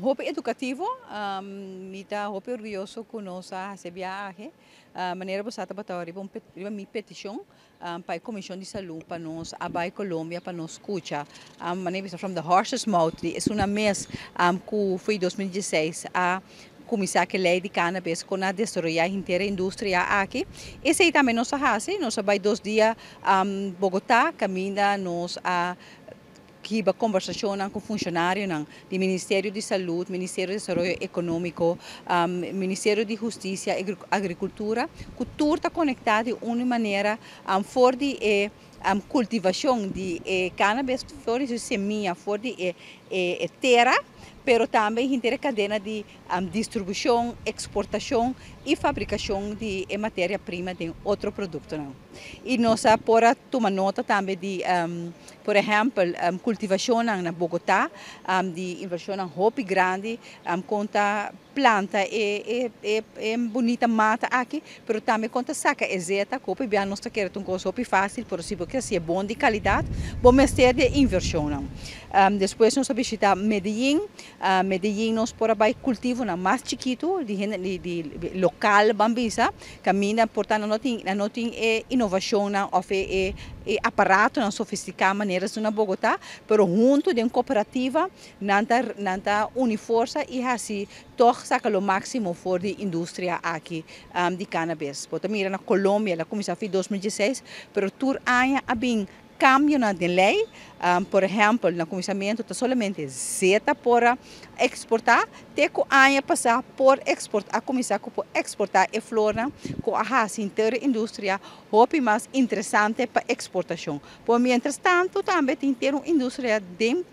Hopi edukativo, mi ta hopi orguyoso ku nos a hasi e biahe. Manera bo sa tabata riba un riba mi petishon pa e Komishon di Salú pa nos a bai Colombia pa nos skucha, manera bisa, from the horse's mouth di esunnan mes ku for di 2016 a kuminsá ku e lei di cannabis, kon a desaroyá henter e industria aki. Esei tambe nos a hasi, nos a bai 2 dia Bogotá, kaminda nos a hiba kombersashonnan ku funshonarionan di Ministerio di Salú, Ministerio di Desaroyo Ekonómiko, Ministerio di Hustisia i Agrikultura, ku tur ta konektá di un manera for di e kultivashon di e cannabis, for di simia, for di e tera, pero tambe henter kadena di distribushon, eksportashon i fabrikashon di e materia prima di otro produktonan. I nos a por a tuma nota tambe di, por ehèmpel, kultivashon na Bogotá, di invershon hopi grandi, kon ta planta e bunita mata aki, pero tambe kon ta saka e zeta, ku hopi nos ta kere un kos hopi fásil, pero si bo ke e bon di kalidat, bo mester di invershon. Despues nos a bishitá Medellín, Medellín nos por a bai kultivonan mas chikitu, di lokal, ban bisa, kaminda, por tantu, no tin e inovashon òf e aparatonan sofistiká manera na Bogotá, pero huntu den kooperativa, nan ta uni forsa i asina toch saka lo máksimo for di industria aki di cannabis. Bo ta mira na Colombia, el a kuminsá na 2016, pero tur aña a bin kambio na lei, por ehèmpel, na kuminsamentu ta solamente zeta por eksportá, te ku aña pasá por eksportá, kuminsá ku eksportá e flornan, ku a hasi henter industria hopi mas interesante pa eksportashon. Por mientras tantu, tambe tin un industria den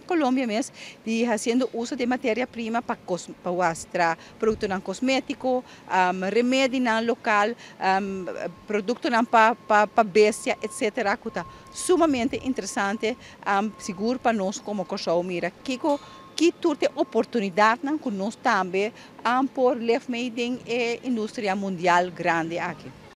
Colombia mes di hasiendo uso di materia prima pa produktonan kosmétiko, remedionan lokal, produktonan pa bestia, etc. Ku ta sumamente interesante, sigur pa nos komo Kòrsou mira kiko ki tur e oportunidatnan ku nos tambe por leef mee den e industria mundial grandi aki.